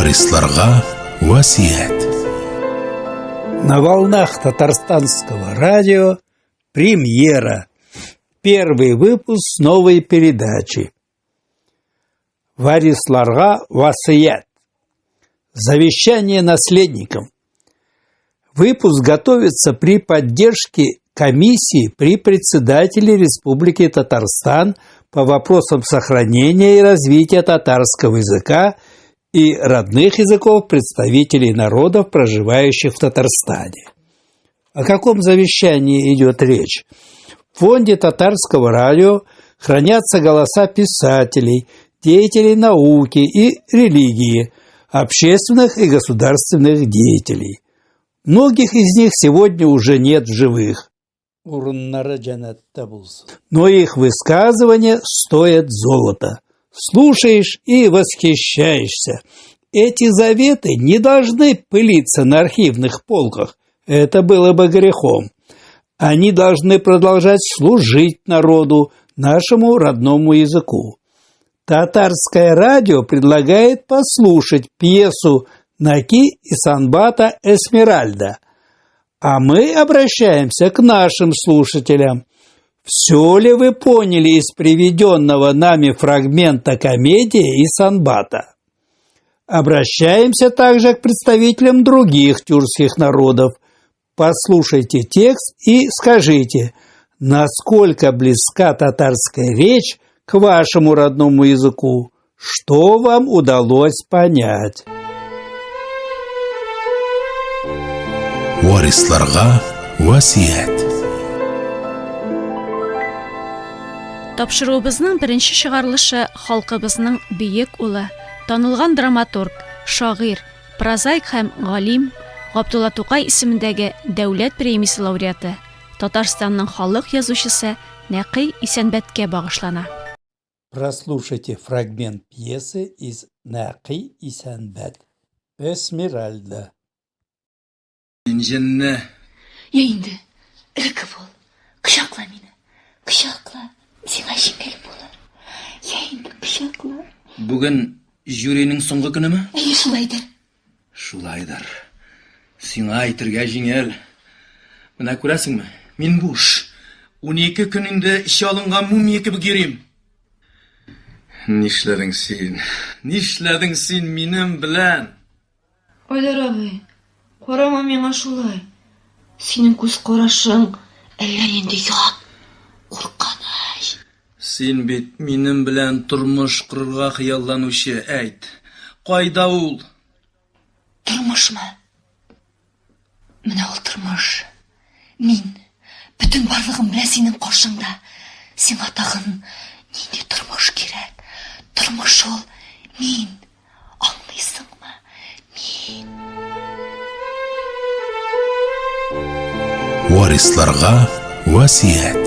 Варисларга васыять. На волнах татарстанского радио премьера. Первый выпуск новой передачи. Варисларга васыять. Завещание наследникам. Выпуск готовится при поддержке комиссии при председателе Республики Татарстан по вопросам сохранения и развития татарского языка и родных языков представителей народов, проживающих в Татарстане. О каком завещании идет речь? В фонде татарского радио хранятся голоса писателей, деятелей науки и религии, общественных и государственных деятелей. Многих из них сегодня уже нет в живых. Урыннары җәннәттә булсын. Но их высказывания стоят золота. Слушаешь и восхищаешься. Эти заветы не должны пылиться на архивных полках. Это было бы грехом. Они должны продолжать служить народу, нашему родному языку. Татарское радио предлагает послушать пьесу Наки и Санбата «Эсмеральда». А мы обращаемся к нашим слушателям. Все ли вы поняли из приведенного нами фрагмента комедии и Санбата? Обращаемся также к представителям других тюркских народов. Послушайте текст и скажите, насколько близка татарская речь к вашему родному языку, что вам удалось понять. Варисларга васыять. Тапшыруыбызның беренче чыгарылышы халкыбызның бөек улы, танылган драматург, шагыйрь, прозаик һәм галим Габдулла Тукай исемендәге дәүләт премиясе лауреаты, Татарстанның халык язучысы Нәкый Исәнбәткә багышлана. Прослушайте фрагмент пьесы из Нәкый Исәнбәт. Эсмеральда. Мин җенне. Я инде, элекке бул. Кочакла мине. Кочакла. Сиңа җиңел булыр. Я инде, кочакла. Бүген жюриның соңгы көнеме? Әйе, шулайдыр. Шулайдыр. Сиңа әйтергә җиңел. Менә күрәсеңме, мин буш. 12 көн инде эче алынган мумия кебек йөрим. Нишләдең син? Нишләдең син минем белән? Айдар абый, карама миңа шулай. Синең күз карашың әллә нинди ят, куркыныч. Син бит минем белән тормыш корырга хыялланучы, әйт, кайда ул? Тормышмы? Менә ул тормыш. Мин бөтен барлыгым белән синең каршыңда. Сиңа тагын нинди тормыш кирәк? Тормыш ул мин. Аңлыйсыңмы? Мин. Варисларга васыять.